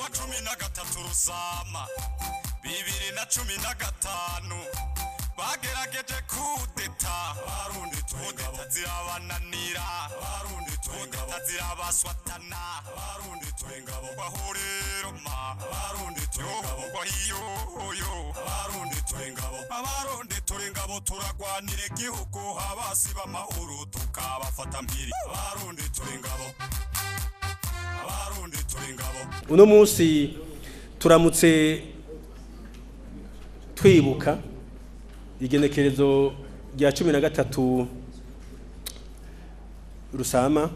Kuwa 13 Rusama 2015 bagerageje kudeta Barundi turi zirabananira, Barundi turi zirabaswatana, Barundi turi ngabo bahuriro ma, Barundi turi ngabo bahiyoyo, Barundi turi ngabo, Abarundi turi ngabo, turagwanira igihugu, abasi b'amahoro tukabafata mpiri, Abarundi turi ngabo, Abarundi turi ngabo. Uno munsi turamutse twibuka igenekerezo rya 13 Rusama,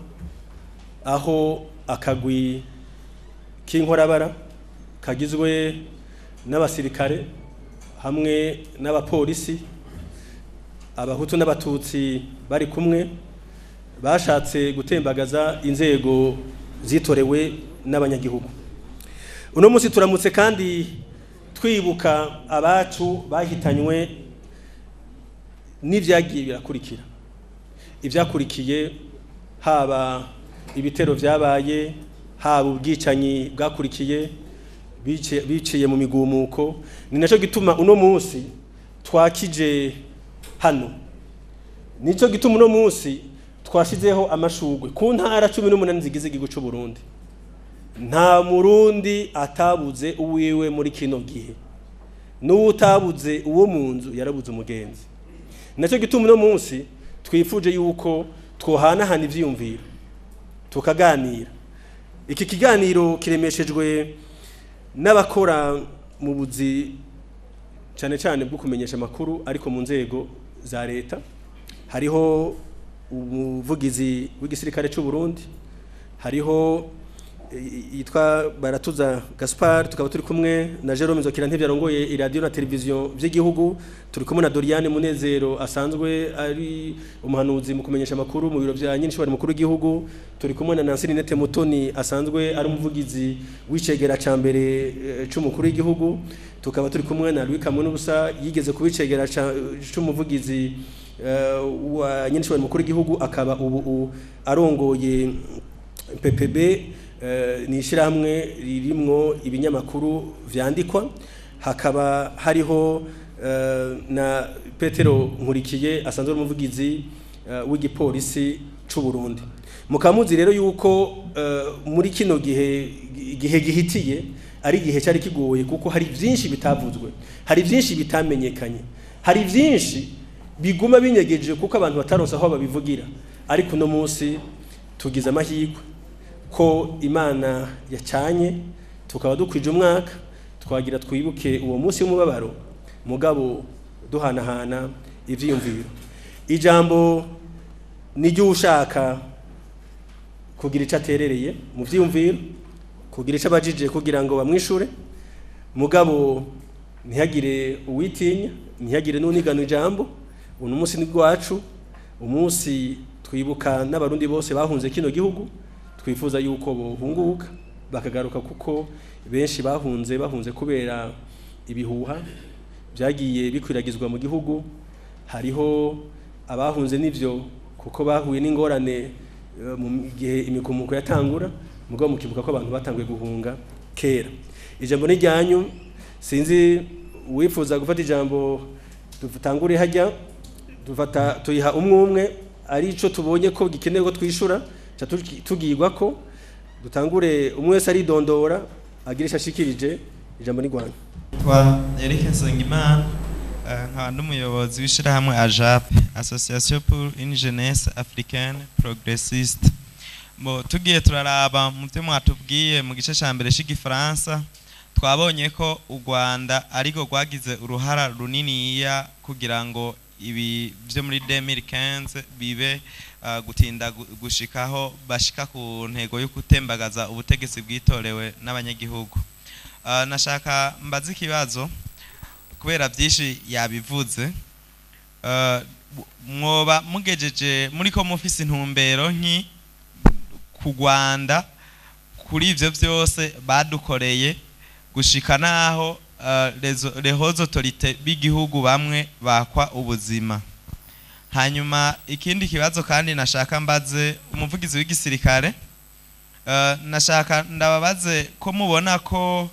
aho akagwi k'inkorabara kagizwe n'abasirikare hamwe n'abapolisi, abahutu n'abatutsi bari kumwe, bashatse gutembagaza inzego zitorewe n'abanyagihugu. Uno munsi turamutse kandi twibuka abacu bahitanywe n'ivyagiye birakurikira, ivyakurikiye haba ibitero vyabaye, haba ubwicanyi bwakurikiye biciye mu migumuko. Ni naco gituma uno munsi twakije hano, nico gituma uno munsi twashizeho amashugwe ku ntara 18 zigize igihugu c'u Burundi. Nta murundi atabuze uwiwe muri kino gihe, n'uwutabuze uwo mu nzu yarabuze umugenzi. Naco gituma uno munsi twifuje yuko twohanahana ivyiyumviro tukaganira. Iki kiganiro kiremeshejwe n'abakora mu buzi cyane cyane bwo kumenyesha amakuru, ariko mu nzego za leta. Hariho umuvugizi w'igisirikare c'u Burundi, hariho yitwa Baratuza Gaspard, tukaba turi kumwe na Jerome Nzokirantevye arongoye iradiyo na televiziyo vy'igihugu, turi kumwe na Doriane Munezero asanzwe ari umuhanuzi mu kumenyesha amakuru mu biro vya nyinishoboye mukuru w'igihugu, turi kumwe na Nancy Ninette Mutoni asanzwe ari umuvugizi w'icegera ca mbere c'umukuru w'igihugu, tukaba turi kumwe na Louis Kamunubusa yigeze kuba icegera c'umuvugizi wa nyinishoboye mukuru w'igihugu, akaba ubu arongoye PPB, ni ishyirahamwe ririmwo ibinyamakuru vyandikwa. Hakaba hariho na Petero Nkurikiye asanzwe ari umuvugizi w'igipolisi c'u Burundi. Mukamuzi rero yuko muri kino gihe, igihe gihitiye ari igihe cyari kigoye, kuko hari vyinshi bitavuzwe, hari vyinshi bitamenyekanye, hari vyinshi biguma binyegeje kuko abantu bataronse aho babivugira. Ariko uno munsi tugize amahirwe ko Imana yacanye, tukaba dukwije umwaka, twagira twibuke uwo munsi w'umubabaro, mugabo duhanahana ivyiyumviro. Ijambo ni ushaka kugira ico aterereye mu vyiyumviro, kugira ico abajije kugira ngo bamwishure, mugabo ntihagire uwitinya, ntihagire n'unigana ijambo. Uno munsi ni gwacu, umunsi twibuka n'abarundi bose bahunze kino gihugu, twifuza yuko bohunguka bakagaruka, kuko benshi bahunze kubera ibihuha byagiye bikwiragizwa mu gihugu. Hariho abahunze n'ivyo kuko bahuye n'ingorane mu gihe imikumuko yatangura, mugabo mukibuka ko abantu batanguye guhunga kera. Ijambo ni ryanyu, sinzi uwifuza gufata ijambo, dutangure hajya dufata tuyiha umwe umwe, ari ico tubonye ko gikenewe ko twishura tugirwa ko dutangure, umwe wese aridondora agira ico ashikirije. Ijambo ni rwanyu. Twa Eric Nsengimana, nkaba n'umuyobozi w'ishirahamwe AJAP, Association pour une jeunesse africaine progressiste. Bo tugiye turaraba mu byo mwatubwiye mu gice ca mbere c'igifaransa, twabonye ko u Rwanda ariko rwagize uruhara runiniya kugira ngo ibi byo muri 2015 bibe, gutinda gushikaho bashika ku ntego yo gutembagaza ubutegetsi bwitorewe n'abanyagihugu. Nashaka mbaze ikibazo kubera byinshi yabivuze. Mwoba mugejeje muriko mufise intumbero nki ku Rwanda kuri ivyo vyose badukoreye, gushika naho les hautes autorités b'igihugu bamwe bakwa ubuzima? Hanyuma ikindi kibazo kandi nashaka mbaze umuvugizi w'igisirikare. Nashaka ndababaze ko mubona ko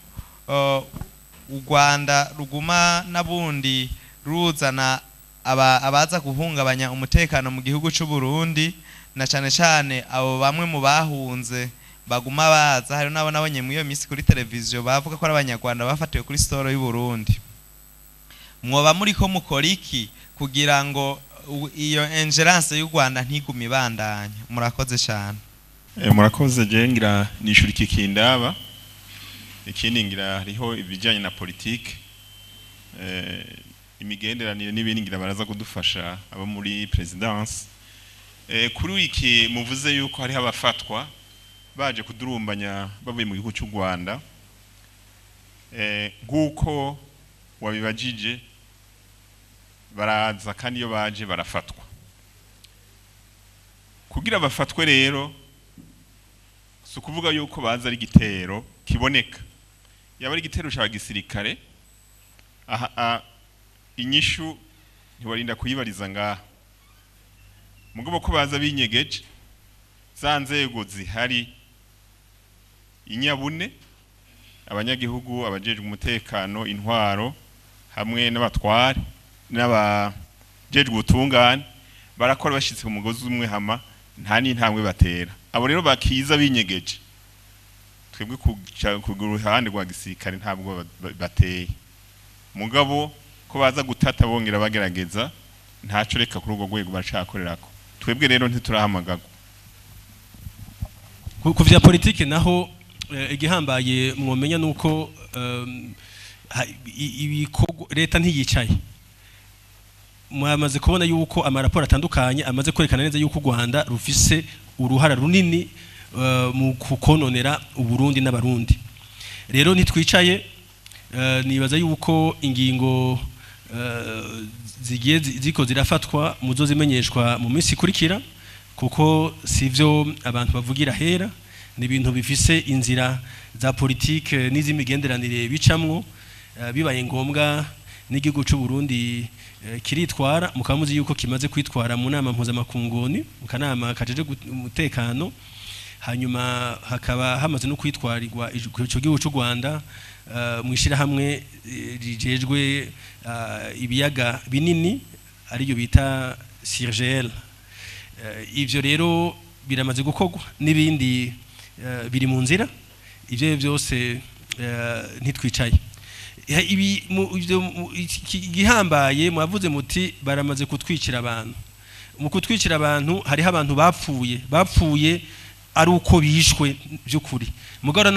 u Rwanda ruguma nabundi ruzana abaza guhungabanya umutekano mu gihugu cy'u Burundi, na cyane cyane abo bamwe mu bahunze baguma baza. Hari nabo nabonye muri iyo minsi kuri televiziyo bavuga ko ari abanyarwanda bafatiwe kuri sitoro y'u Burundi. Mwoba muri ko mukora iki kugira ngo iyo ingérence y'u Rwanda ntigume ibandanya? Murakoze cyane. Murakoze. Je ngira nishura iki kindaba, ikindi ngira hariho ibijyanye na politike, imigenderanire n'ibindi, ngira baraza kudufasha abo muri présidence. Kuri iki muvuze yuko hariho abafatwa baje kudurumbanya bavuye mu gihugu cy'u Rwanda, nk'uko wabibajije, baraza kandi iyo baje barafatwa. Kugira bafatwe rero si ukuvuga yuko baza ari igitero kiboneka. Yaba ari igitero cya gisirikare, aha inyishu ntiwarinda kuyibariza ngaha. Mugabo ko baza binyegeje, za nzego zihari inyabune, abanyagihugu, abajejwe umutekano, intwaro hamwe n'abatware n'abajejwe ubutungane, barakora bashitse ku mugozi umwe, hama nta n'intambwe batera. Abo rero bakiza binyegeje, twebwe ku ruhande rwa gisirikare ntabwo bateye. Mugabo ko baza gutata bongera bagerageza, ntaco, reka kuri urwo rwego baracakorerako. Twebwe rero ntiturahamagagwa. Ku vya politike naho, igihambaye mwomenya nuko ibikorwa leta ntiyicaye. Mwamaze kubona yuko amaraporo atandukanye amaze kwerekana neza yuko u Rwanda rufise uruhara runini mu kukononera Uburundi n'Abarundi. Rero ntitwicaye. Nibaza yuko ingingo zigiye ziko zirafatwa muzo zimenyeshwa mu minsi ikurikira, kuko sivyo abantu bavugira hera, ni ibintu bifise inzira za politike n'iz'imigenderanire bicamwo. Bibaye ngombwa n'igihugu c'u Burundi kiritwara. Mukaba muzi yuko kimaze kwitwara mu nama mpuzamakunguni, mu kanama kajeje umutekano, hanyuma hakaba hamaze no kwitwarirwa ico gihugu c'u Rwanda mu ishirahamwe rijejwe ibiyaga binini, ariyo bita CIRGL. Ivyo rero biramaze gukorwa n'ibindi biri mu nzira. Ivyo byose ntitwicaye. Ibi ivyo igihambaye mwavuze muti baramaze kutwicira abantu. Mu kutwicira abantu, hariho abantu bapfuye ari uko bishwe by'ukuri. Mugabo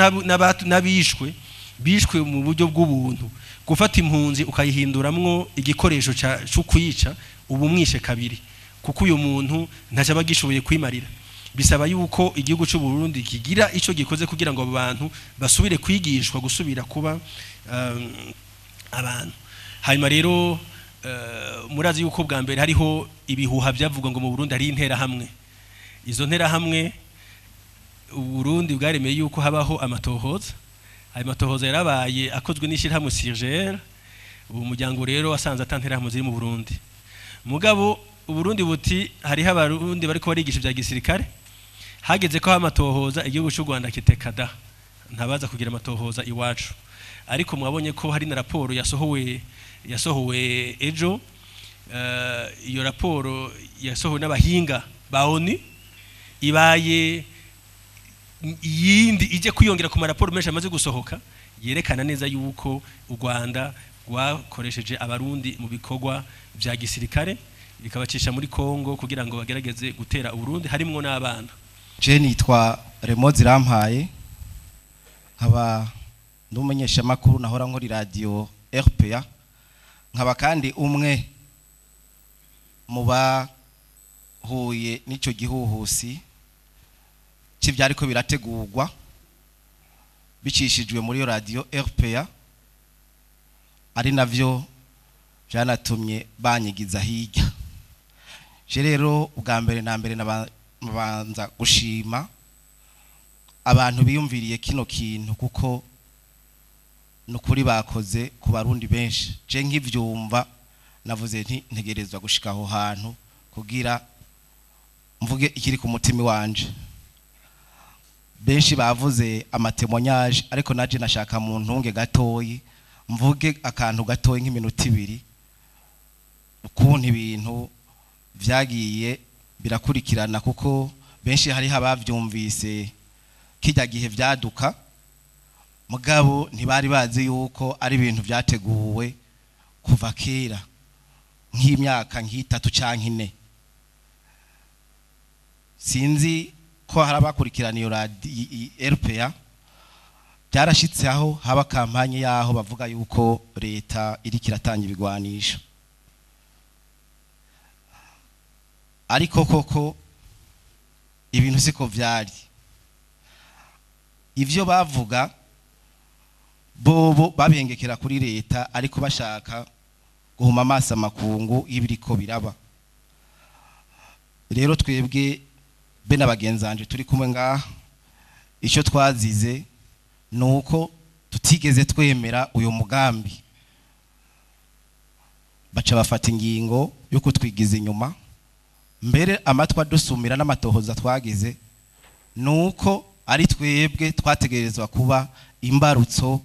n'abishwe bishwe mu buryo bw'ubuntu. Gufata impunzi ukayihinduramwo igikoresho cyo kwica, ubu mwishe kabiri, kuko uyu muntu ntacyo aba agishoboye kwimarira. Bisaba yuko igihugu cy'u Burundi kigira ico gikoze kugira ngo abo bantu basubire kwigishwa gusubira kuba abantu. Hanyuma rero murazi yuko bwa mbere hariho ibihuha byavuga ngo mu Burundi hari intera hamwe. Izo ntera hamwe, Uburundi bwaremeye yuko habaho amatohoza. Ayo matohoza yarabaye, akozwe n'ishyirahamwe CIRGL. Ubu muryango rero wasanze ata nterahamwe ziri mu Burundi. Mugabo Uburundi buti hariho Abarundi bariko barigisha ibya gisirikare. Hageze ko amatohoza, igihugu cy'u Rwanda kitekada, ntabaza kugira amatohoza iwacu. Ariko mwabonye ko hari na raporo yasohowe ejo. Iyo raporo yasohowe n'abahinga ba ONU ibaye iyindi ije kwiyongera ku maraporo menshi amaze gusohoka yerekana neza yuko u Rwanda rwakoresheje Abarundi mu bikorwa vya gisirikare, bikabacisha muri Kongo kugira ngo bagerageze gutera Uburundi, harimwo n'abana. Je nitwa Remo Zirampaye, nkaba ndi umumenyeshamakuru, nahora nkora radio RPA, nkaba kandi umwe mu bahuye n'ico gihuhusi c'ivyariko birategurwa bicishijwe muri iyo radio RPA, ari navyo vyanatumye banyigiza hirya. Je rero ubwa mbere na mbere nabanza gushima abantu biyumviriye kino kintu, kuko nukuri bakoze ku Barundi benshi. Je nkivyumva navuze nti ntegerezwa gushika aho hantu kugira mvuge ikiri ku mutima wanje. Benshi bavuze ama témoignages, ariko naje nashaka mu ntunge gatoyi mvuge akantu gatoyi nk'iminota 2, ukuntu ibintu vyagiye birakurikirana, kuko benshi hariho abavyumvise kijya gihe vyaduka, mugabo ntibari bazi yuko ari ibintu vyateguwe kuva kera, nk'imyaka nk'itatu canke 4. Sinzi ko hari abakurikirana iyo RPA. Byarashitse aho haba campagne yaho bavuga yuko leta iriko iratanga ibigwanisho, ariko koko ibintu siko vyari. Ivyo bavuga bobo babengekera kuri leta, ariko bashaka guhuma amaso amakungu y'ibiriko biraba. Rero twebwe be n'abagenzanje turi kumwe ngaha, icyo twazize nuko tutigeze twemera uyu mugambi. Baca bafata ingingo yo kutwigiza inyuma. Mbere amatwa dusumira n'amatohoza twagize nuko ari twebwe twategerezwa kuba imbarutso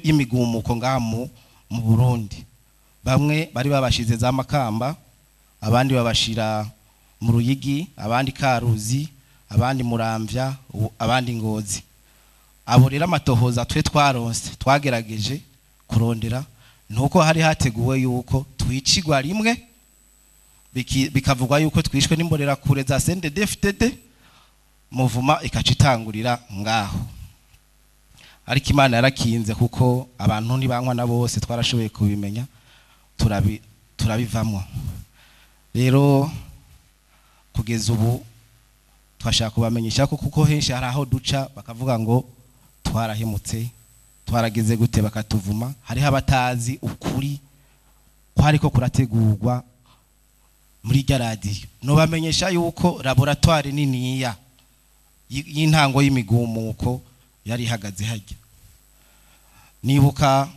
y'imigumuko ngaha mu Burundi. Bamwe bari babashize za Makamba, abandi babashira mu Ruyigi, abandi Karuzi, abandi Muramvya, abandi Ngozi. Abo rero amatohoza twe twaronse twagerageje kurondera nuko hari hateguwe yuko twicigwa rimwe, bikavugwa yuko twishwe n'imborera kure za CNDD-FDD, muvuma ikacitangurira ngaho. Ariko Imana yarakinze, kuko abantu ntibankwa na bose twarashoboye kubimenya, turabivamwo. Rero kugeza ubu twashaka kubamenyesha ko kuko henshi hari aho duca bakavuga ngo twarahemutse, twarageze gute, bakatuvuma. Hariho abatazi ukuri ko hariko kurategurwa muri rya radiyo. Nobamenyesha yuko laboratoire niniya y'intango y'imigumuko yari ihagaze hajya. Nibuka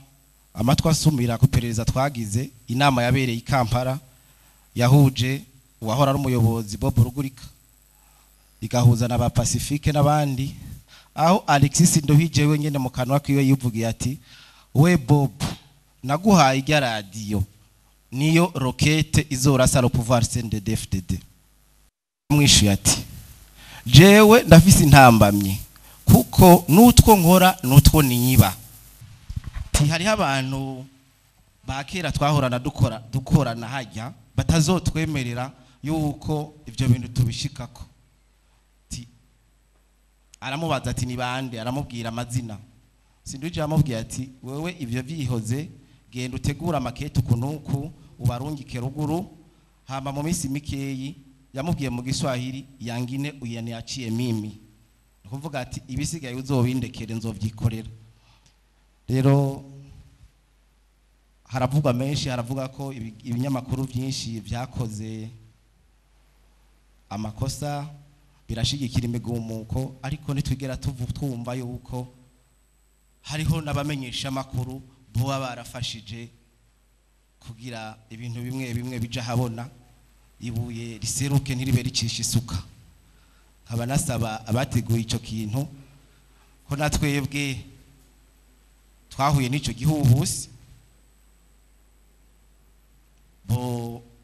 amatwi asumira ku iperereza twagize, inama yabereye i Kampala yahuje uwahora ari umuyobozi Bob Rugurika, igahuza na ba Pacifique n'abandi, aho Alexis Nduhije wenyene mu kanwa kiwe yivugiye ati: "We Bob, naguhaye irya radiyo, niyo roquette izorasa le pouvoir CNDD-FDD." Mwishuye ati: "Jewe ndafise intambamye, kuko nutwo nkora nutwo niba." Ati: "Hariho abantu ba kera twahorana dukorana hajya batazotwemerera yuko ivyo bintu tubishikako." Ati, aramubaza ati: "Ni bande?" Aramubwira amazina. Sinduhije aramubwira ati: "Wewe ivyo vyihoze, genda utegura amakete uku ubarungike ruguru, hama mu minsi mikeyi." Yamubwiye mu Giswahili: "Yangine uyaniachie mimi." Kuvuga ati: "Ibisigaye uzobindekere, nzovyikorera." Rero haravugwa menshi, haravuga ko ibinyamakuru byinshi vyakoze amakosa, birashigikira imigumuko, ariko nitwigera twumva yuko hariho n'abamenyesha makuru boba barafashije kugira ibintu bimwe bimwe bija habona, ibuye riseruke ntiribe ricisha isuka. Nkaba nasaba abateguye ico kintu ko natwebwe twahuye n'ico gihuhusi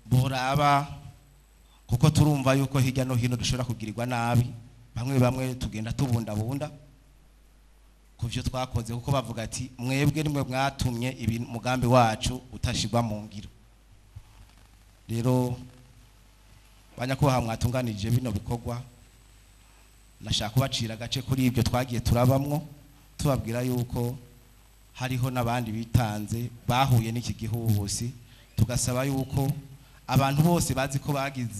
boraba, kuko turumva yuko hirya no hino dushobora kugirirwa nabi, bamwe bamwe tugenda tubundabunda ku vyo twakoze, kuko bavuga ati: "Mwebwe nimwe mwatumye mugambi wacu utashirwa mu ngiro." Rero banyakubaha mwatunganije bino bikorwa, nashaka kubacira agace kuri ibyo twagiye turabamwo, tubabwira yuko hariho n'abandi bitanze bahuye n'iki gihuhusi, tugasaba yuko abantu bose bazi ko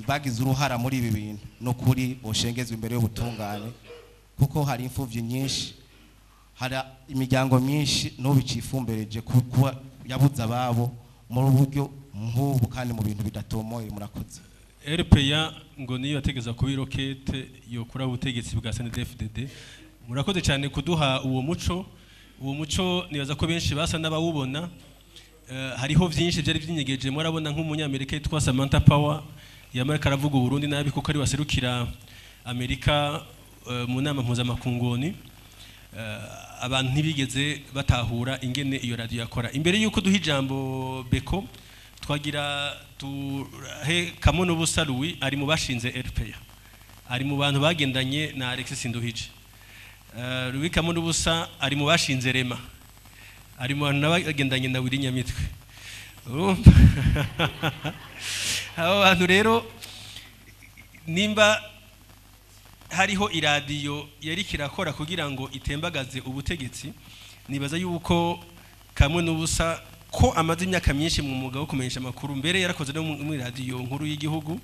bagize uruhara muri ibi bintu no kuri boshengezwa imbere y'ubutungane, kuko hari imfuvyi nyinshi, hari imiryango myinshi n'ubicifumbereje kuba yabuze ababo mu buryo nk'ubu kandi mu bintu bidatomoye. Murakoze. RPA ngo niyo yategeza kuba roquette yokura ubutegetsi bwa CNDD-FDD. Murakoze cyane kuduha uwo muco. Uwo muco nibaza ko benshi basa n'abawubona. Hariho vyinshi byari vyinyegeje. Murabona nk'umunyamerika yitwa Samantha Power yamarika aravuga Burundi nabi, kuko ari waserukira Amerika mu nama mpuzamakungu ONU. Abantu ntibigeze batahura ingene iyo radio yakora. Imbere yuko duha ijambo Beko, twagira tuhe Kamonubusa Louis, ari mu bashinze RPA, ari mu bantu bagendanye na Alexis Sinduhije. Louis Kamonubusa ari mu bashinze Rema, ari mu bantu bagendanye na Willy Nyamitwe. Urumva abo bantu rero, nimba hariho iradiyo yari kirakora kugira ngo itembagaze ubutegetsi, nibaza yuko kamwe n'ubusa ko amaze imyaka myinshi mu mwuga wo kumenyesha amakuru, mbere yarakoze no muri radiyo nkuru y'igihugu,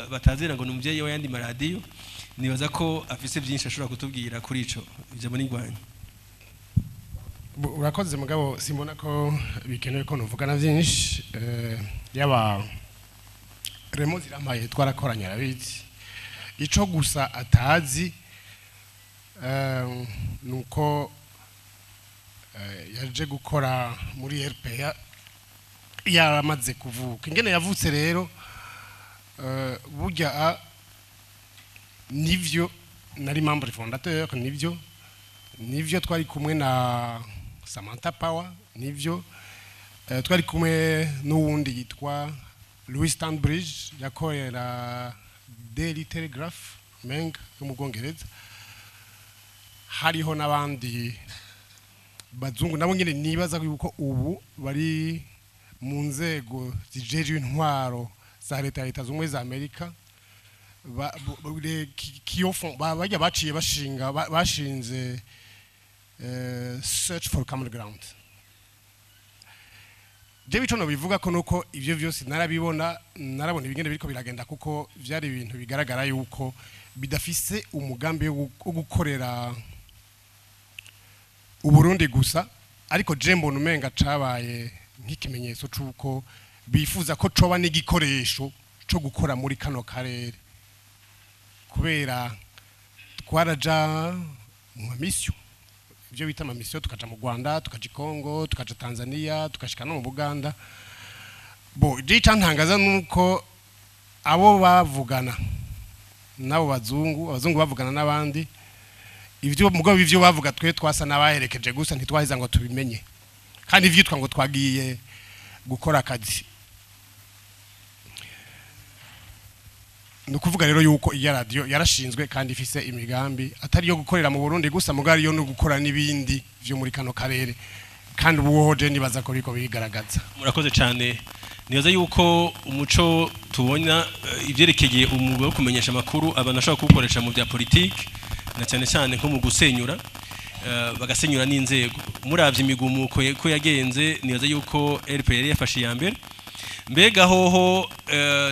batazira ngo ni umubyeyi w'ayandi maradiyo, nibaza ko afise byinshi ashobora kutubwira kuri ico. Ijambo ni rwanyu. Urakoze, mugabo simbona ko bikenewe ko nuvugana byinshi. Yaba Remo Zirampaye twarakoranye, arabizi. Ico gusa atazi nuko yaje gukora muri RPA yaramaze kuvuka. Ingene yavutse rero, burya nivyo nari membre fondateur, nivyo twari kumwe na Samantha Power, nivyo twari kumwe n'uwundi yitwa Louis Stanbridge yakorera Daily Telegraph meng yo mu Bwongereza. Hariho n'abandi bazungu nabo nyine nibaza yuko ubu bari mu nzego zijejwe intwaro za leta ya Leta Zunze Ubumwe za Amerika, bajya baciye bashinga bashinze Search for Common Ground. Je bico no bivuga ko nuko ivyo vyose narabibona, narabona ibingene biriko biragenda, kuko vyari ibintu bigaragara yuko bidafise umugambi wo gukorera Uburundi gusa, ariko je mbona umenga cabaye nk'ikimenyetso c'uko bifuza ko coba n'igikoresho co gukora muri kano karere, kubera twaraja mu ma missions, ibyo bita ama missions, tukaja mu Rwanda, tukaja i Congo, tukaja Tanzania, tukashika no mu Buganda. Bo je icantangaza nuko abo bavugana n'abo bazungu, abazungu bavugana n'abandi ivyo, mugabo ivyo bavuga twe twasa n'abaherekeje gusa, ntitwaheza ngo tubimenye, kandi ivyitwa ngo twagiye gukora akazi. Ni ukuvuga rero yuko iya radiyo yarashinzwe kandi ifise imigambi atari iyo gukorera mu Burundi gusa, mugabo ariyo no gukora n'ibindi vyo muri kano karere, kandi ubu hoje nibaza ko biriko bigaragaza. Murakoze cyane. Nibaza yuko umuco tubona ivyerekeye umwuga wo kumenyesha amakuru, abantu bashobora kuwukoresha mu bya politiki, na cyane cyane nko mu gusenyura, bagasenyura n'inzego. Muravye imigumuko ko yagenze, nibaza yuko RPR yafashe iya mbere. Mbega hoho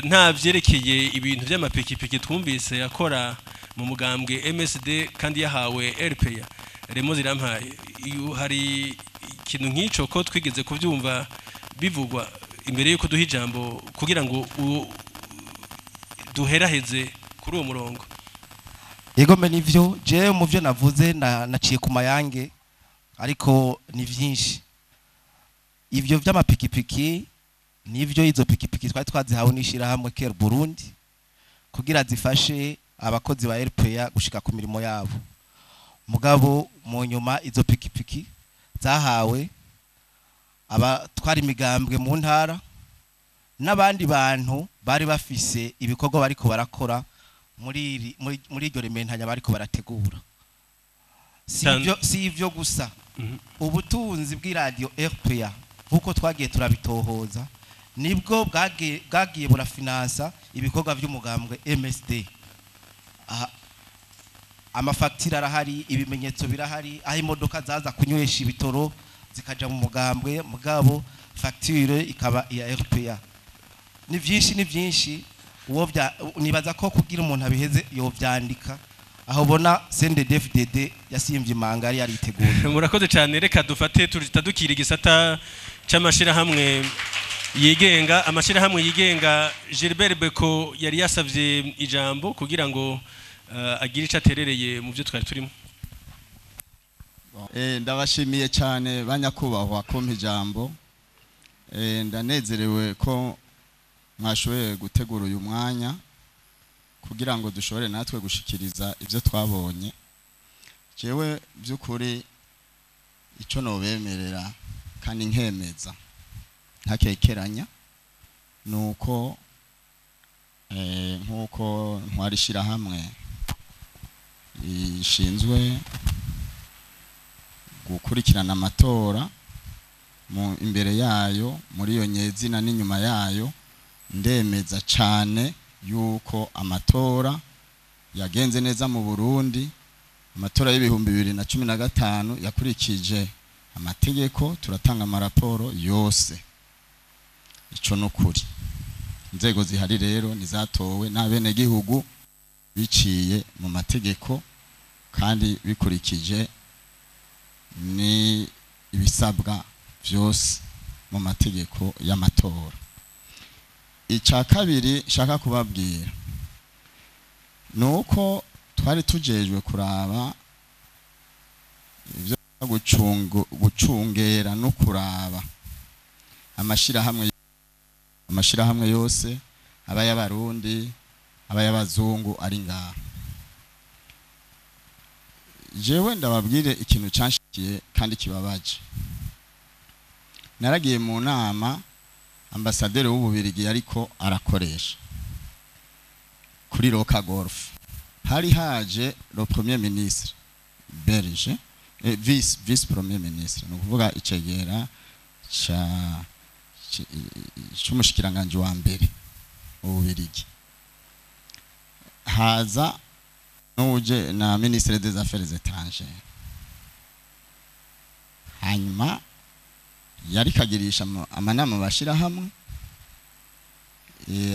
nta vyerekeye ibintu vy'amapikipiki twumvise yakora mu mugambwe MSD kandi yahawe RPA? Remo Zirampaye, iyo hari ikintu nk'ico ko twigeze kuvyumva bivugwa, imbere yuko duha ijambo kugira ngo duheraheze kuri uwo murongo. Yego mbe nivyo, je mu byo navuze naciye ku mayange, ariko ni vyinshi. Ivyo vy'amapikipiki nivyo, izo pikipiki twari twazihawe n'ishirahamwe Care Burundi kugira zifashe abakozi ba RPA gushika ku mirimo yabo. Mugabo mu nyuma izo pikipiki zahawe abatwara imigambwe mu ntara n'abandi bantu bari bafise ibikorwa bariko barakora muri iryo rementanya bariko barategura. Si ivyo gusa, ubutunzi bw'iradiyo RPA nkuko twagiye turabitohoza nibwo bwagiye burafinansa ibikorwa by'umugambwe MSD. Aha, amafagitire arahari, ibimenyetso birahari, aho imodoka zaza kunywesha ibitoro zikaja mu mugambwe, mugabo facture ikaba iya RPA. Ni byinshi, ni byinshi. Uwo bya nibaza ko kugira umuntu abiheze yovyandika, aho ubona CNDD-FDD yasimvye imanga yari yariteguye. Murakoze cyane. Reka dufate tutadukira igisata c'amashirahamwe yigenga. Amashirahamwe yigenga, Gilbert Beko yari yasavye ijambo kugira ngo agire ico aterereye mu byo twari turimo. Ndabashimiye cyane banyakubahwa kumpa ijambo. Ndanezerewe ko mwashoboye gutegura uyu mwanya. Kugira ngo dushobore natwe gushikiriza ibyo twabonye. Jewe by'ukuri icyo nobemerera kandi nkemeza ntakekeranya nuko nkuko ntwari ishyirahamwe ishinzwe gukurikirana amatora mu imbere yayo, muri iyo nyezina n'inyuma yayo, ndemeza cyane yuko amatora yagenze neza mu Burundi. Amatora y'2015 yakurikije amategeko, turatanga amaraporo yose. Ico nukuri, inzego zihari rero nizatowe n'abenegihugu biciye mu mategeko kandi bikurikije ni ibisabwa byose mu mategeko y'amatora. Icya kabiri nshaka kubabwira nuko twari tujejwe kuraba ibyo gucungera no kuraba amashirahamwe yose, aba y'Abarundi, aba y'abazungu ari ngaha. Jewe ndababwire ikintu canshikiye kandi kibabaje. Naragiye mu nama ambasaderi w'Ububirigi ariko arakoresha kuri Roca Golf. Hari haje le premier ministre belge, vice premier ministre, ni ukuvuga icegera ca c'umushikiranganje wa mbere mu Bubirigi, haza n'uje na ministre des Affaires étrangères. Hanyuma yari kagirisha amanama bashira hamwe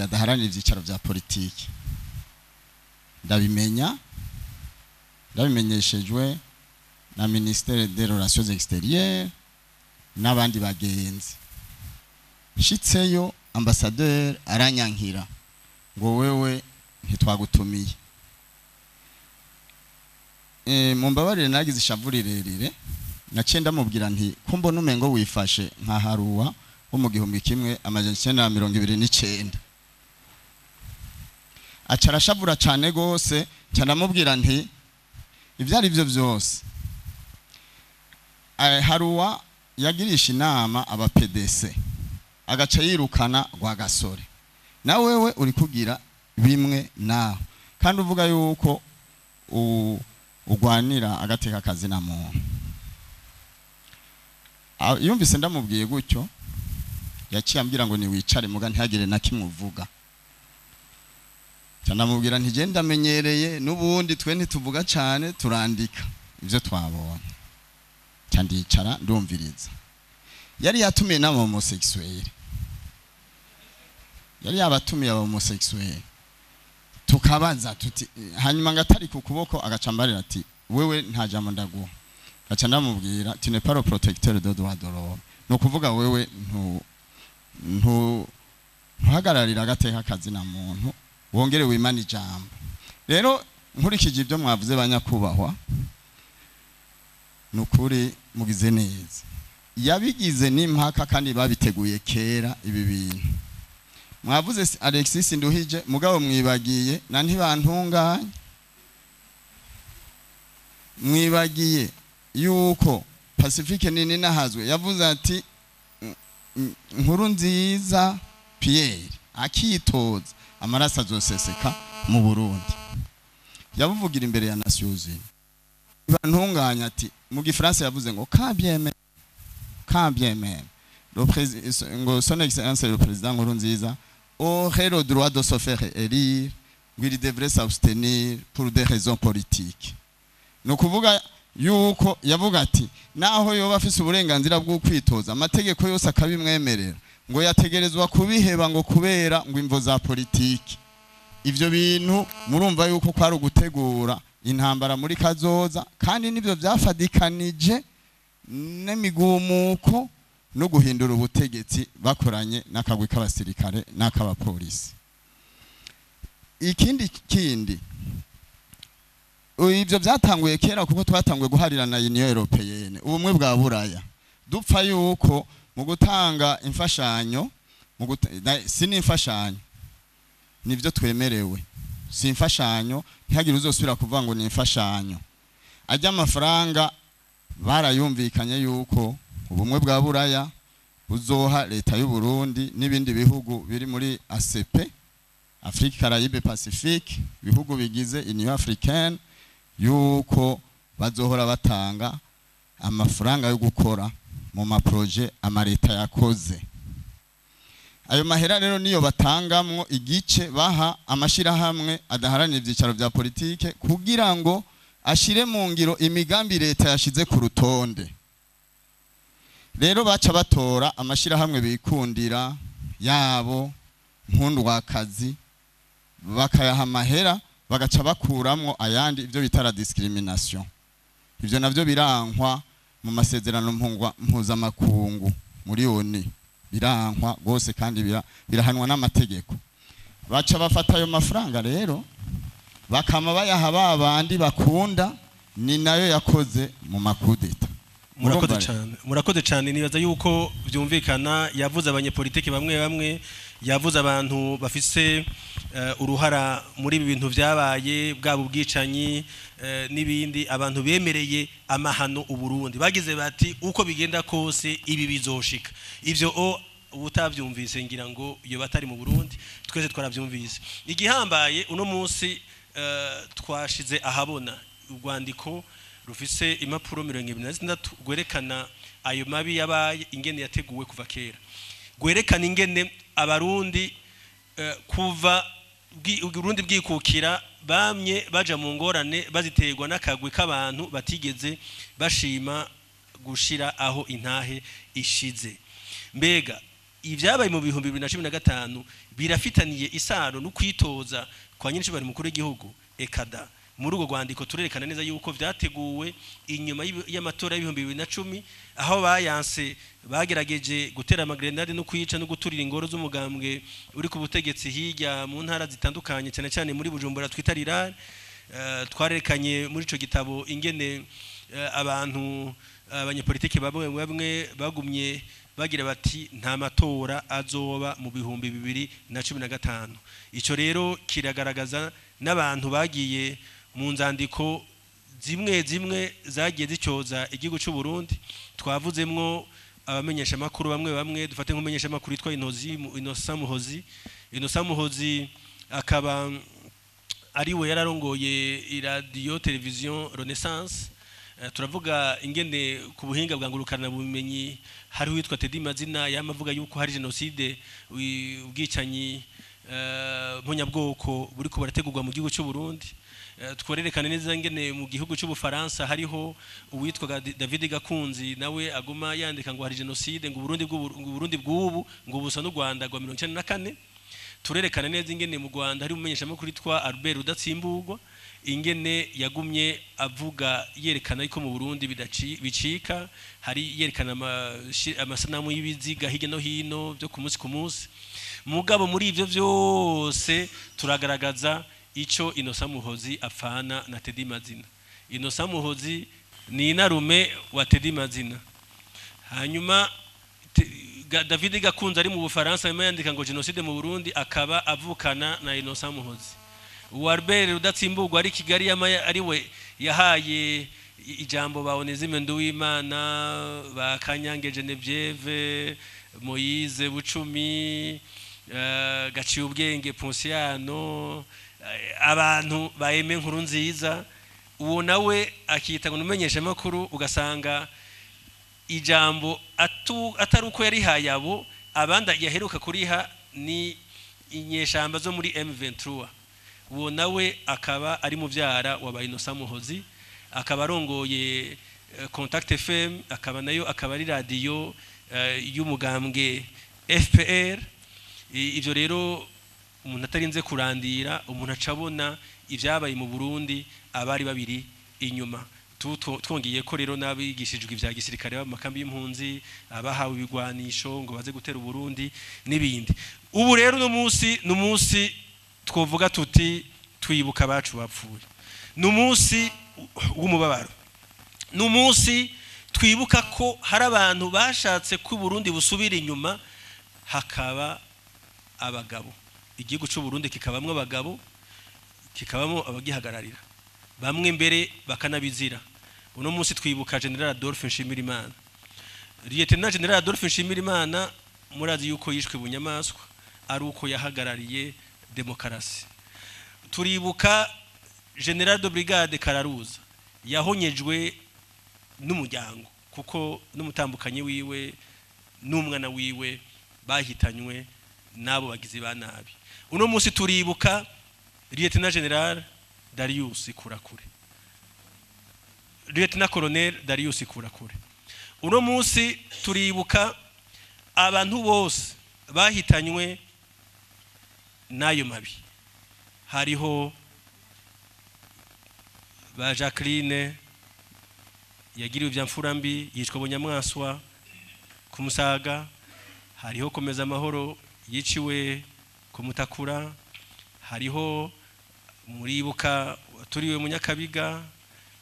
adaharanira ivyicaro vya politiki. Ndabimenya ndabimenyeshejwe na ministère des Relations extérieures n'abandi bagenzi. Nshitseyo, ambassadeur aranyankira ngo: "Wewe ntitwagutumiye." Mumbabarire, nagize ishavu rirerire. Naciye ndamubwira nti: "Ko mbona umengo wifashe nka Haruwa wo mu 1929?" Aca arashavura cane gose. Nca ndamubwira nti: "Ibyo ari byo byose, Haruwa yagirisha inama aba PDC agaca yirukana Rwagasore, na wewe uri kugira bimwe nawe kandi uvuga yuko ugwanira agateka kazi na muntu." Yumvise ndamubwiye gutyo, yaciye ambwira ngo niwicare muga ntihagire na kimwe uvuga. Ndamubwira nti: "Genda, amenyereye n'ubundi twe ntituvuga cyane, turandika ibyo twabonye." Ndicara ndumviriza. Yari yatumiye n'aba homosexuel, yari yabatumiye aba homosexuel. Tukabaza tuti hanyuma ngo atari ku kuboko, agaca ambarira ati: "Wewe nta jambo ndaguha." Gaca ndamubwira: "Tu n'es pas le protecteur de droit de l'homme, ni ukuvuga wewe ntu ntu ntuhagararira agateka kazi na muntu, wongere wimane ijambo." Rero nkurikije ibyo mwavuze, banyakubahwa, nukuri mugize neza. Yabigize n'impaka kandi babiteguye kera ibi bintu mwavuze. Alexis Nduhije, mugabo mwibagiye na Ntibantunganye, mwibagiye yuko Pacifique nini nahazwe yavuze ati: "Nkuru nziza Pierre akitoza, amaraso azoseseka mu Burundi." Yabuvugira imbere ya Nations Unies. Ntibantunganya ati mu gifaransa yavuze ngo quand bien même le président, ngo son excellence le président Nkurunziza aurait le droit de se faire élire, ngo il devrait s'abstenir pour des raisons politiques. Ni ukuvuga yuko yavuga ati naho yoba afise uburenganzira bwo kwitoza, amategeko yose akabimwemerera, ngo yategerezwa kubiheba ngo kubera ngo imvo za politiki. Ivyo bintu murumva yuko kwari ugutegura intambara muri kazoza, kandi nibyo byafadikanije n'imigumuko no guhindura ubutegetsi bakoranye n'akagwi k'abasirikare n'ak'abapolisi. Ikindi kindi, ibyo byatanguye kera, kuko twatanguye guharira na Union Européenne, ubumwe bwa Buraya, dupfa yuko mu gutanga imfashanyo, si n'imfashanyo, nibyo twemerewe. Si imfashanyo, ntihagire uzosubira kuvuga ngo ni imfashanyo. Ajya amafaranga barayumvikanye yuko Ubumwe bwa Buraya buzoha leta y'u Burundi n'ibindi bihugu biri muri ACP, Afrique, Caraïbe, Pacifique, ibihugu bigize Union Africaine, yuko bazohora batanga amafaranga yo gukora mu ma projets amareta yakoze. Ayo mahera rero niyo batangamwo igice baha amashirahamwe adaharanira ivyicaro vya politike kugira ngo ashire mu ngiro imigambi leta yashize ku rutonde. Rero baca batora amashirahamwe bikundira yabo nkundwakazi, bakayaha amahera, bagaca bakuramwo ayandi, ibyo bita la discrimination. Ivyo navyo birankwa mu masezerano mpuzamakungu muri ONU, birankwa rwose kandi birahanwa n'amategeko. Baca bafata ayo mafaranga rero bakama bayaha ba bandi bakunda, ni nayo yakoze mu makudeta. Murakoze Murumva? cyane, murakoze cyane. Nibaza yuko byumvikana. Yavuze abanyepolitiki bamwe bamwe, yavuze abantu bafise uruhara muri ibi bintu byabaye, bwaba ubwicanyi n'ibindi, abantu bemereye amahano Uburundi, bagize bati uko bigenda kose ibi bizoshika. Ivyo o utavyumvise ngira ngo iyo batari mu Burundi, twese twaravyumvise. Igihambaye uno munsi, twashize ahabona urwandiko rufise impapuro 26 rwerekana ayo mabi yabaye, ingene yateguwe kuva kera, rwerekana ingene Abarundi kuva Uburundi bwikukira bamye baja mu ngorane, baziterwa n'akagwi k'abantu batigeze bashima gushira aho intahe ishize. Mbega ibyabaye mu 2015 birafitaniye isano no kwitoza kwa nyir'icubahiro mukuru w'igihugu? Ekada. Muri urwo rwandiko turerekana neza yuko vyateguwe inyuma y'amatora y'2010, aho bayanse bagerageje gutera amagrenade no kwica no guturira ingoro z'umugambwe uri ku butegetsi hirya mu ntara zitandukanye, cyane cyane muri Bujumbura twita Rirare. Twarerekanye muri ico gitabo ingene abantu, abanyepolitiki bamwe bamwe bagumye bagira bati nta matora azoba mu 2015. Ico rero kiragaragaza n'abantu bagiye mu nzandiko zimwe zimwe zagiye zicyoza igihugu cy'u Burundi. Twavuzemwo abamenyesha makuru bamwe bamwe, dufate nk'umumenyesha makuru yitwa Inozi Innocent Muhozi. Innocent Muhozi akaba ari we yararongoye iradiyo televiziyo Renaissance. Turavuga ingene ku buhinga bwa ngurukana bumenyi hari uwitwa Teddy Mazina yamavuga yuko hari génocide, ubwicanyi mpunyabwoko buriko burategurwa mu gihugu cy'u Burundi. Tworerekana neza ingene mu gihugu cy'Ubufaransa hariho uwitwa David Gakunzi, nawe aguma yandika ngo hari génocide, ngo Burundi ngo Burundi bw'ubu ngo busa n'u Rwanda rwa 94. Turerekana neza ingene mu Rwanda hari umumenyeshamakuru witwa Albert Rudatsimburwa, ingene yagumye avuga yerekana yuko mu Burundi bicika, hari yerekana amasanamu y'ibiziga hirya no hino byo ku munsi ku munsi. Mugabo muri ivyo vyose turagaragaza ico Innocent Muhozi apfana na Teddy Mazina. Innocent Muhozi ni inarume wa Teddy Mazina. Hanyuma David Gakunze ari mu Bufaransa arimo yandika ngo génocide mu Burundi, akaba avukana na Innocent Muhozi. Uwo Albert Rudatsimburwa ari Kigali ari we yahaye ijambo ba Onesime Nduwimana, ba Kanyange Genevieve, Moise Bucumi, Gaciye Ubwenge Ponsiano, abantu ba Aime Nkuru Nziza. Uwo nawe akita ngo numenyeshe makuru, ugasanga ijambo atari uko yarihaye abo abandi yaheruka kuriha ni inyeshamba zo muri M23. Uwo nawe akaba ari muvyara wa ba Innocent Muhozi, akaba arongoye Contact FM, akaba nayo akaba ari radio y'umugambwe FPR. Ivyo rero umuntu atarinze kurandira, umuntu acabona ibyabaye mu Burundi abari babiri inyuma. Twongeye ko rero n'abigishijwe ibya gisirikare mu makambi y'impunzi, abahawe ibigwanisho ngo baze gutera Uburundi n'ibindi. Ubu rero uno munsi ni umunsi twovuga tuti twibuka abacu bapfuye, ni umunsi w'umubabaro, ni umunsi twibuka ko hari abantu bashatse ko Uburundi busubira inyuma, hakaba abagabo, igihugu cy'u Burundi kikabamwo abagabo. kikabamo abagihagararira, bamwe mbere bakanabizira. Uno munsi twibuka General Adolphe Nshimirimana. Lieutenant General Adolphe Nshimirimana, murazi yuko yishwe bunyamaswa ari uko yahagarariye demokarasi. Turibuka General de Brigade Kararuza, yahonyejwe n'umuryango kuko n'umutambukanyi wiwe n'umwana wiwe bahitanywe n'abo bagizi ba nabi. Uno munsi turibuka Lieutenant General Darius Kurakure, Lieutenant Colonel Darius Kurakure. Uno munsi turibuka abantu bose bahitanywe n'ayo mabi. Hariho ba Jacqueline yagiriwe ibya mfura mbi, yicwa bunyamwaswa ku Musaga. Hariho Komeza Amahoro yiciwe ku Mutakura. Hariho, muribuka, turiwe mu Nyakabiga.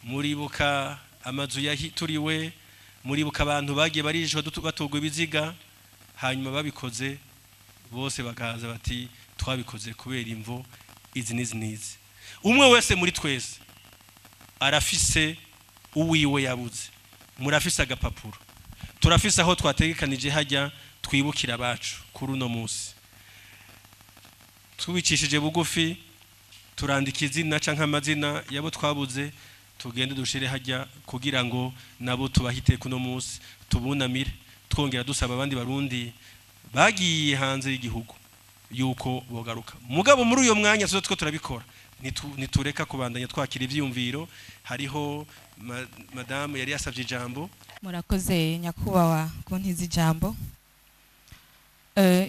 Muribuka amazu yaturiwe. Muribuka abantu bagiye barijwe, batugwa ibiziga, hanyuma babikoze bose bakaza bati: "Twabikoze kubera imvo izi n'izi n'izi." Umwe wese muri twese arafise uwiwe yabuze. Murafise agapapuro, turafise aho twategekanije hajya twibukira abacu. Kuri uno munsi tubicishije bugufi, turandika izina canke amazina yabo twabuze, tugende dushire hajya kugira ngo nabo tubahite kuno munsi, tubunamire, twongera dusaba abandi Barundi bagiye hanze y'igihugu yuko bogaruka. Mugabo muri uyo mwanya tuzo two turabikora, nitureka kubandanya twakira ivyiyumviro. Hariho madamu yari yasavye ijambo. Murakoze nyakubahwa kuntiza ijambo.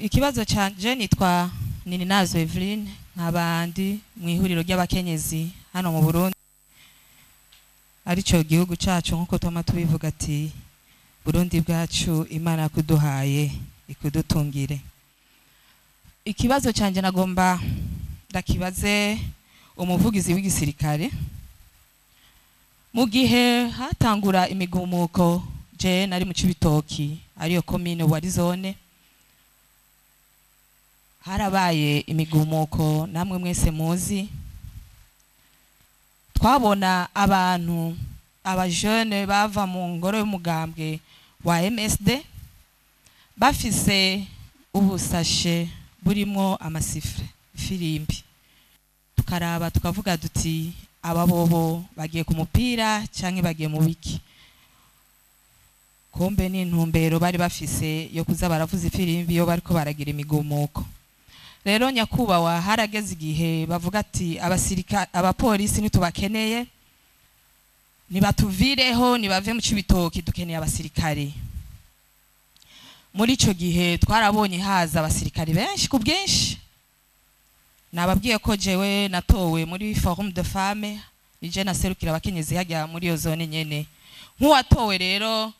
Ikibazo canje, nitwa Nininazo Eveline, nk'abandi mu ihuriro ry'abakenyezi hano mu Burundi, arico gihugu cacu, nkuko twama tubivuga ati: "Burundi bwacu, Imana kuduhaye ikudutungire." Ikibazo canje nagomba ndakibaze umuvugizi w'igisirikare. Mu gihe hatangura imigumuko, je nari mu Cibitoki, ariyo komine wa zone, harabaye imigumuko namwe mwese muzi. Twabona abantu, abajene bava mu ngoro y'umugambwe wa MSD, bafise ubusashe burimo amasifre, ifirimbi. Tukaraba tukavuga duti: "Aba bobo bagiye ku mupira canke bagiye mu biki?" Kumbe ni intumbero bari bafise yo kuza baravuza ifirimbi iyo bariko baragira imigumuko. Rero nyakubahwa, harageze igihe bavuga ati: "Abasirikare, abapolisi ntitubakeneye, nibatuvireho, nibave mu Cibitoki, dukeneye abasirikare." Muri ico gihe twarabonye haza abasirikare benshi ku bwinshi. Nababwiye ko jewe natowe muri forum de femme, nije naserukira abakenyezi hajya muri iyo zone nyene. Nk'uwatowe rero,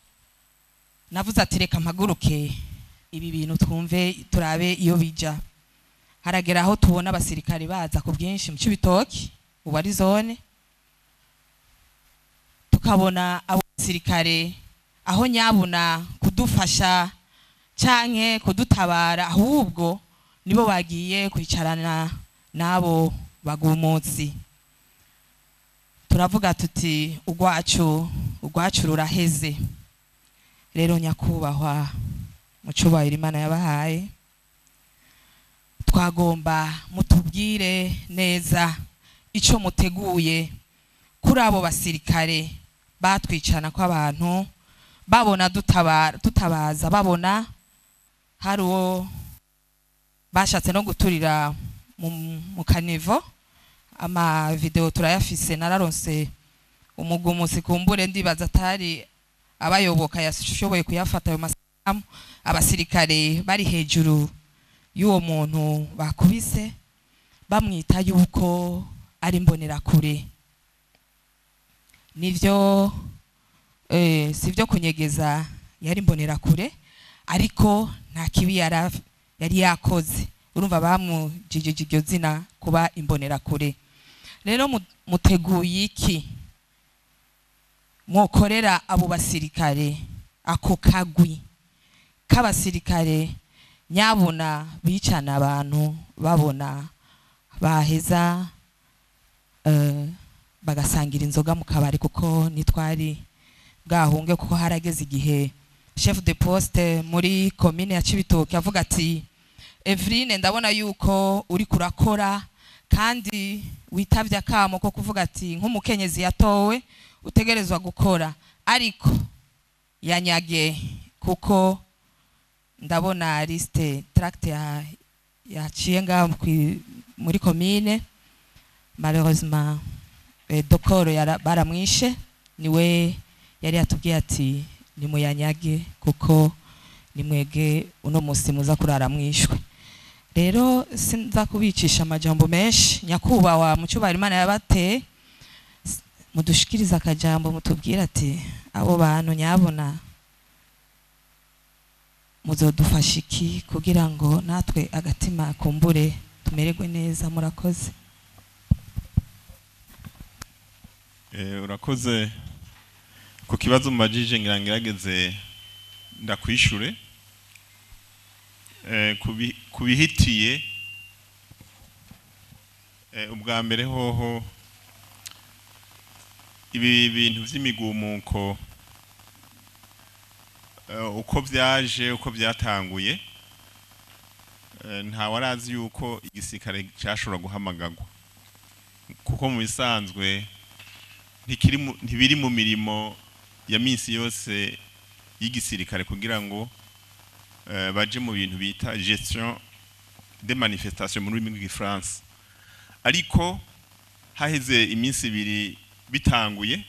navuze ati: "Reka mpaguruke, ibi bintu twumve, turabe iyo bija." Haragera aho tubona abasirikare baza ku bwinshi mu Cibitoki, ubu ari zone. Tukabona abo basirikare, aho nyabuna kudufasha canke kudutabara, ahubwo nibo bagiye kwicarana n'abo bagumutsi. Turavuga tuti: "Urwacu, urwacu ruraheze." Rero nyakubahwa, mu cubahiro Imana yabahaye, twagomba mutubwire neza ico muteguye kuri abo basirikare batwicana kw'abantu, babona dutabara, tutabaza, babona hari uwo bashatse no guturira mu caniveau. Ama video turayafise. Nararonse umugumusi, kumbure ndibaza atari abayoboka, yashoboye kuyafata ayo masanamu, abasirikare bari hejuru y'uwo muntu bakubise, bamwita yuko ari imbonerakure. Nivyo, sivyo kunyegeza, yari imbonerakure, ariko nta kibi yari yakoze. Urumva bamujijije iryo zina kuba imbonerakure. Rero muteguye iki mwokorera abo basirikare, ako kagwi k'abasirikare nyabuna bicana abantu babona, baheza Bagasangira inzoga mu kabari, kuko nitwari bwahunge, kuko harageze igihe chef de poste muri commune ya Cibitoke avuga ati: "Evrine, ndabona yuko uri kurakora kandi witavye akamo ko kuvuga ati nk'umukenyezi yatowe utegerezwa gukora, ariko yanyage kuko ndabona liste tract ya yaciye ngaho muri commune." Malheureusement dokoro baramwishe. Niwe yari yatubwiye ati: "Nimuyanyage kuko nimwege uno musi muza kurara mwishwe." Rero sinza kubicisha amajambo menshi, nyakubahwa mu cyubahiro Imana yabateye, mudushikiriza akajambo, mutubwira ati abo bantu nyabona muzodufasha iki kugira ngo natwe agatima kumbure tumererwe neza. Murakoze. Urakoze ku kibazo mubajije, ngira ngerageze ndakwishure. Kubihitiye ubwa mbere hoho, ibi bintu vy'imigumuko, uko vyaje, uko vyatanguye, nta warazi yuko igisirikare cashobora guhamagagwa, kuko mu bisanzwe ntibiri mu mirimo ya minsi yose y'igisirikare kugira ngo baje mu bintu bita gestion des manifestations mu rurimi rw'igifaransa. Ariko haheze iminsi 2 bitanguye,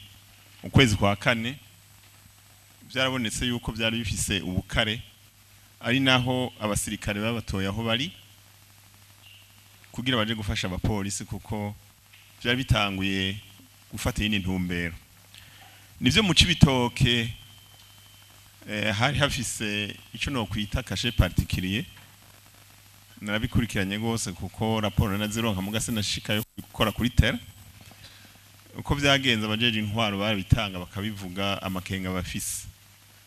ukwezi kwa kane, byarabonetse yuko byari bifise ubukare, ari naho abasirikare babatoye aho bari kugira baje gufasha abapolisi, kuko byari bitanguye gufata iyindi ntumbero. Nivyo, mu Cibitoke hari hafise ico no kwita cachet particulier. Narabikurikiranye gose kuko raporo nazironka, mugase nashikayo gukora kuri terrain uko byagenze. Abajeje intwaro barabitanga, bakabivuga amakenga bafise,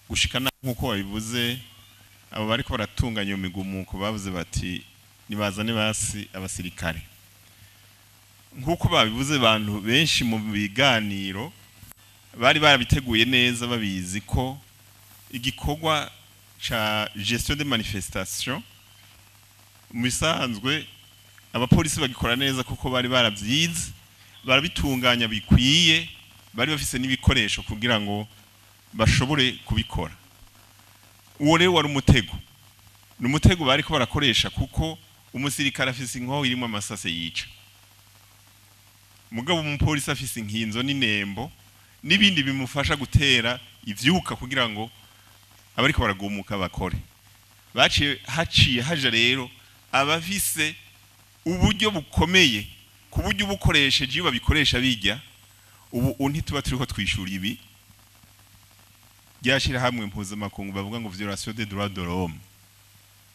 gushika na nkuko babivuze, abo bariko baratunganya iyo migumuko bavuze bati nibazane basi abasirikare. Nkuko babivuze, abantu benshi mu biganiro bari barabiteguye neza, babizi ko igikorwa ca gestion de manifestation mu bisanzwe abapolisi bagikora neza, kuko bari baravyize, barabitunganya bikwiye, bari bafise n'ibikoresho kugira ngo bashobore kubikora. Uwo rero wari umutego, ni umutego bariko barakoresha, kuko umusirikare afise inkoho irimwo amasase yica, mugabo umupolisi afise inkinzo n'inembo n'ibindi bimufasha gutera ivyuka kugira ngo abariko baragumuka bakore. Baciye haciye haja rero abafise uburyo bukomeye, ku buryo ubukoresheje, iyo babikoresha bijya ubu ntituba turiko twishura ibi ryashira hamwe mpuzamakungu bavuga ngo violation des droits de l'homme.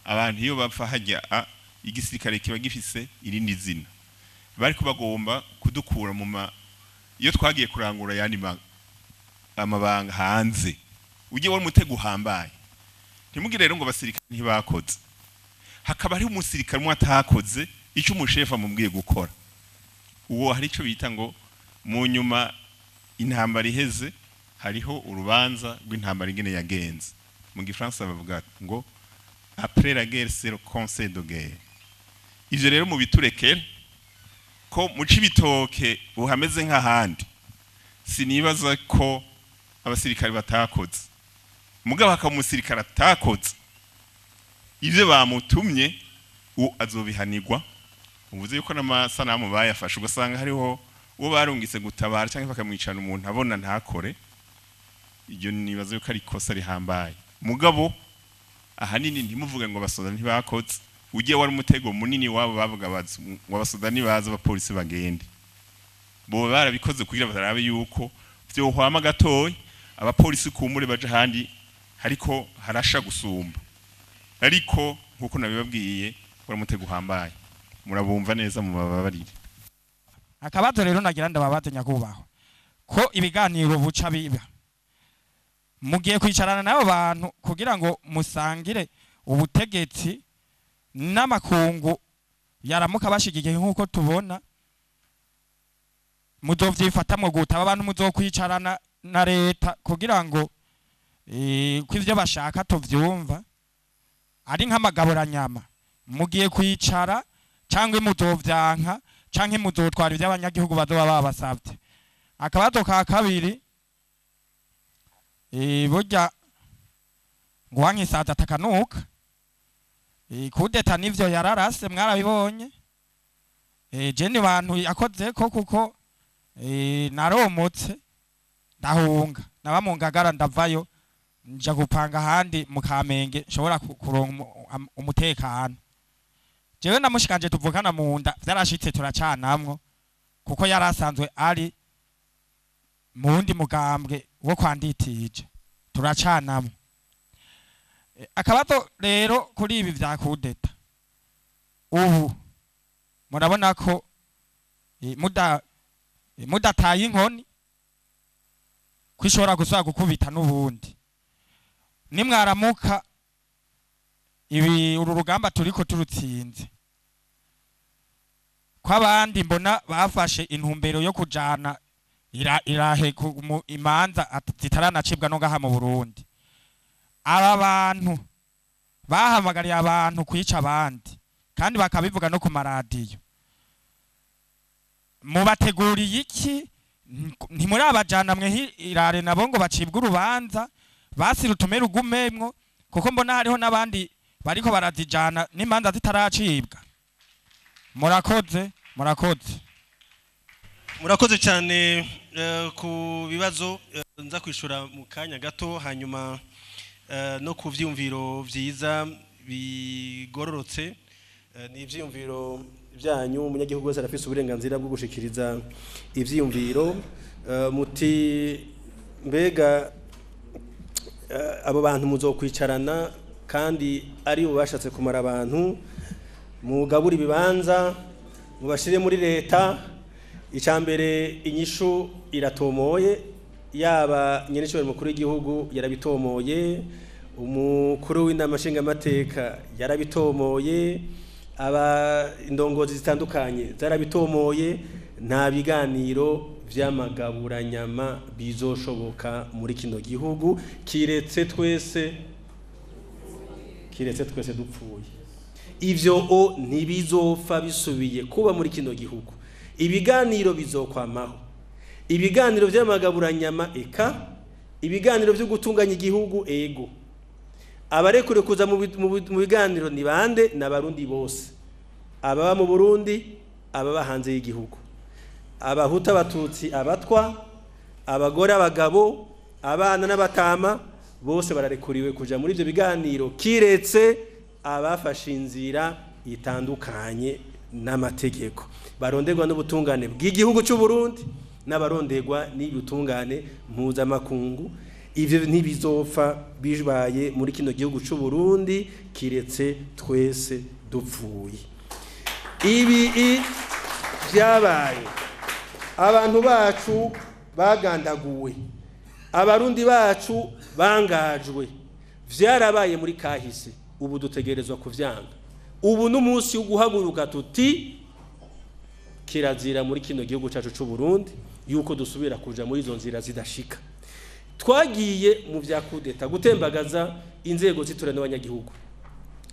Abantu iyo bapfa hajya igisirikare kiba gifise irindi zina. Bariko bagomba kudukura mu ma iyo twagiye kurangura yandi amabanga hanze. Ujye wari umutego uhambaye. Ntimugire rero ngo abasirikare ntibakoze, hakaba hari umusirikare umwe atakoze icyo umushefu amubwiye gukora. Uwo hari icyo bita ngo mu nyuma intambara iheze hariho urubanza rw'intambara ingene yagenze. Mu gifaransa bavuga ngo après la guerre, c'est le conseil de guerre. Ivyo rero mu biturekere, ko mu Cibitoke uhameze nk'ahandi, sinibaza ko abasirikare batakoze, mugabo hakaba umusirikare atakoze ivyo bamutumye, uwo azobihanirwa. Uvuze yuko n'amasanamu bayafashe, ugasanga hariho uwo barungitse gutabara cyangwa bakamwicana umuntu abona ntakore. Iryo nibaza yuko ari ikosa rihambaye, mugabo ahanini ntimuvuge ngo abasoda ntibakoze. Ugiye wari umutego munini wabo, bavuga bazi ngo abasoda nibaza abapolisi bagende. Bo barabikoze kugira barabe yuko vyohwama gatoyi, abapolisi kumure baje ahandi hariko harasha gusumba. Ariko nkuko nabibabwiye, wari umutego uhambaye. Murabumva neza, mubababarire. Akabazo rero nagira ndababaze, nyakubahwa, ko ibiganiro buca biba, mugiye kwicarana n'abo bantu kugira ngo musangire ubutegetsi n'amakungu yaramuka bashigikiye, nk'uko tubona. Muzovyifatamwo gute? Aba bantu muzokwicarana na leta kugira ngo ko ivyo bashaka tuvyumva ari nk'amagaburanyama, mugiye kwicara cyangwa muzovyanka, canke muzotwara ivy'abanyagihugu bazoba babasavye? Akabazo ka kabiri, burya ngo wankisaza atakanuka. Kudeta nivyo yararase, mwarabibonye. Je ni bantu yakoze ko kuko naromotse ndahunga, naba mu Ngagara, ndavayo nja gupanga ahandi mu Kamenge nshobora kuronka umutekano. Jewe namushikanje tuvukana mu nda vyarashitse turacanamwo, kuko yari asanzwe ari mu wundi mugambwe wo kwanditije, turacanamwo. Akabazo rero kuri ibi vya kudeta, ubu murabona ko mudataye inkoni kwishobora gusubira gukubita n'ubundi, nimwaramuka ibi uru rugamba turiko turutsinze, ko abandi mbona bafashe intumbero yo kujana irahe imanza zitaranacibwa no ngaha mu Burundi, aba bantu bahamagariye abantu kwica abandi kandi bakabivuga no ku maradiyo, mubateguriye iki? Ntimurabajana mwe irare nabo ngo bacibwe urubanza, basi rutume rugumemwo, kuko mbona hariho n'abandi bariko barazijana n'imanza zitaracibwa. Murakoze, murakoze. Murakoze cyane ku bibazo nza kwishura mu kanya gato, hanyuma no ku vyiyumviro vyiza bigororotse. Ni ivyiyumviro byanyu, umunyagihugu wese arafise uburenganzira bwo gushikiriza ivyiyumviro. Muti mbega abo bantu muzokwicarana kandi ari bo bashatse kumara abantu, mugabura ibibanza mubashire muri leta? Icambere, inyishu iratomoye, yaba nyenicubahiro mukuru w'igihugu yarabitomoye, umukuru w'inama nshingamateka yarabitomoye, aba indongozi zitandukanye zarabitomoye. Nta biganiro vy'amagaburanyama bizoshoboka muri kino gihugu, kiretse twese dupfuye. Ivyo o ntibizopfa bisubiye kuba muri kino gihugu. Ibiganiro bizokwamaho, ibiganiro vy'amagaburanyama eka, ibiganiro vyo gutunganya igihugu ego. Abarekure kuza mu biganiro ni bande? N'abarundi bose, ababa mu Burundi, ababa hanze y'igihugu, abahutu, abatutsi, abatwa, abagore, abagabo, abana n'abatama, bose bararekuriwe kuja muri ivyo biganiro, kiretse abafashe inzira itandukanye n'amategeko, baronderwa n'ubutungane bw'igihugu cy'u Burundi n'abaronderwa n'ubutungane mpuzamakungu. Ivyo ntibizopfa bibaye muri kino gihugu cy'u Burundi, kiretse twese dupfuye. Ibi byabaye, abantu bacu bagandaguwe, abarundi bacu bangajwe, vyarabaye muri kahise. Ubu dutegerezwa kuvyanga. Ubu n'umunsi wo guhaguruka tuti kirazira muri kino gihugu cyacu cy'u Burundi yuko dusubira kuja muri izo nzira zidashika. Twagiye mu vya kudeta, gutembagaza inzego zitura n'abanyagihugu,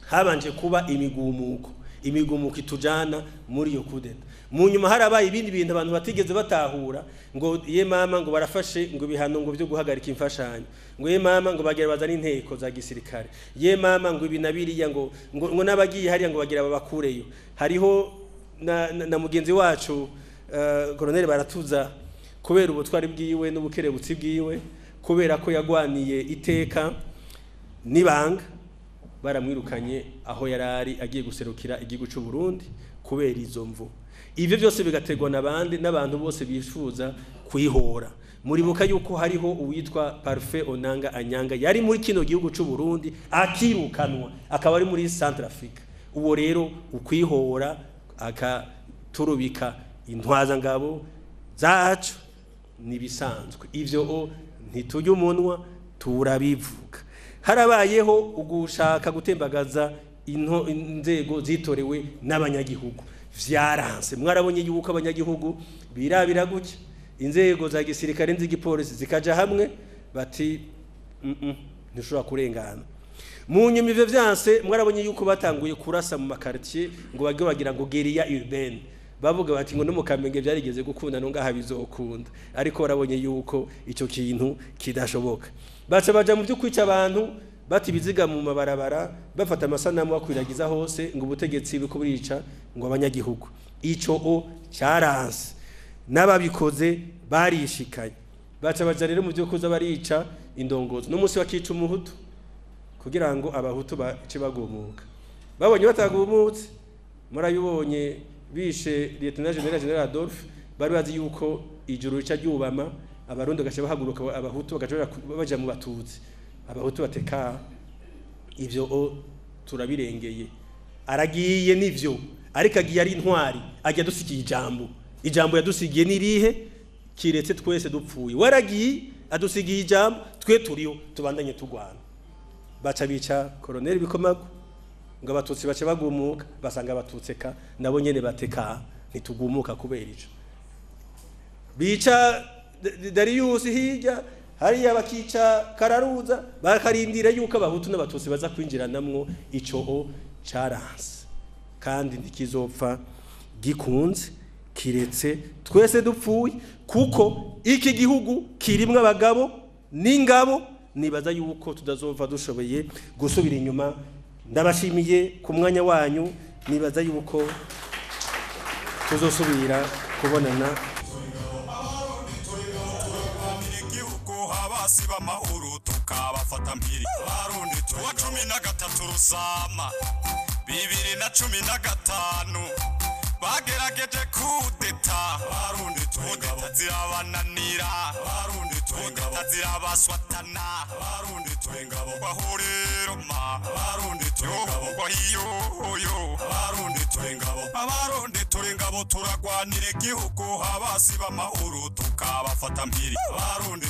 habanje kuba imigumuko, imigumuko itujana muri iyo kudeta. Mu nyuma harabaye ibindi bintu abantu batigeze batahura, ngo ye mama, ngo barafashe ngo ibihano ngo byo guhagarika imfashanyo, ngo ye mama, ngo bagira bazana inteko za gisirikare, ye mama, ngo ibi na biriya, ngo n'abagiye hariya ngo bagira babakureyo. Hariho na mugenzi wacu Colonel Baratuza, kubera ubutwari bwiwe n'ubukerebutsi bwiwe, kubera ko yagwaniye iteka n'ibanga, baramwirukanye aho yarari agiye guserukira igihugu cy'u Burundi kubera izo mvu. Ivyo byose bigategwa n'abandi n'abantu bose bifuza kwihora. Muribuka yuko hariho uwitwa Parfait Onanga Anyanga yari muri kino gihugu cy'u Burundi, akirukanwa akaba ari muri Centrafrique. Uwo rero ukwihora akaturubika intwazangabo zacu nibisanzwe. Ivyo o ntitujya umunwa, turabivuga. Harabayeho ugushaka gutembagaza inzego zitorewe n'abanyagihugu. Vyaranse. Mwarabonye yuko abanyagihugu birabira gutya, inzego za gisirikare nz'igipolisi zikaja hamwe bati ntushobora kurengana. Mu nyuma ivyo vyanse, mwarabonye yuko batanguye kurasa mu makartier ngo bage bagira ngo guérilla urbaine, bavuga bati ngo no mu Kamenge byarigeze gukunda, no ngaha bizokunda, ariko barabonye yuko ico kintu kidashoboka. Baca baja mu byo kwica abantu, bati ibiziga mu mabarabara, bafata amasanamu bakwiragiza hose ngo ubutegetsi buko burica ngo abanyagihugu. Ico o cyaranse, n'ababikoze barishikanye. Baca baja rero mu byo kuza barica indongozi, n'umunsi bakica umuhutu kugira ngo abahutu bace bagumuka. Babonye batagumutse, murabibonye bishe Lieutenant General Adolphe, bari bazi yuko ijuru rica ryubama, abarundi bagaca bahaguruka, abahutu bagaca baja mu batutsi, abahutu bateka ivyo o turabirengeye. Aragiye nivyo, ariko agiye ari intwari, agiye adusigiye ijambo. Ijambo yadusigiye nirihe? Kiretse twese dupfuye, waragiye adusigiye ijambo, twe turiho tubandanye tugwana. Baca bica Colonel Bikomagu ngo abatutsi bace bagumuka, basanga abatutsi ka nabo nyene bateka ntitugumuka kubera ico. Bica Darius hirya hariya, bakica Kararuza, bakarindira yuko abahutu n'abatutsi baza kwinjiranamwo. Ico o caranse kandi ntikizopfa gikunze kiretse twese dupfuye, kuko iki gihugu kirimwo abagabo n'ingabo. Nibaza yuko tudazova dushoboye gusubira inyuma. Ndabashimiye ku mwanya wanyu, nibaza yuko tuzosubira kubonana. Igihugu abasi b'amahoro tukabafata mpiri. Barundi, wa 13 Rusama 2015 bagerageje kudeta. Barundi, kudeta zirabananira. Barundi, kudeta zirabaswatana. Barundi, ingabo bahuriro ma. Barundi, ingabo bahiyo. Barundi, ingabo. Abarundi turi ingabo, turagwanira igihugu, abasi b'amahoro tukabafata mpiri. Barundi.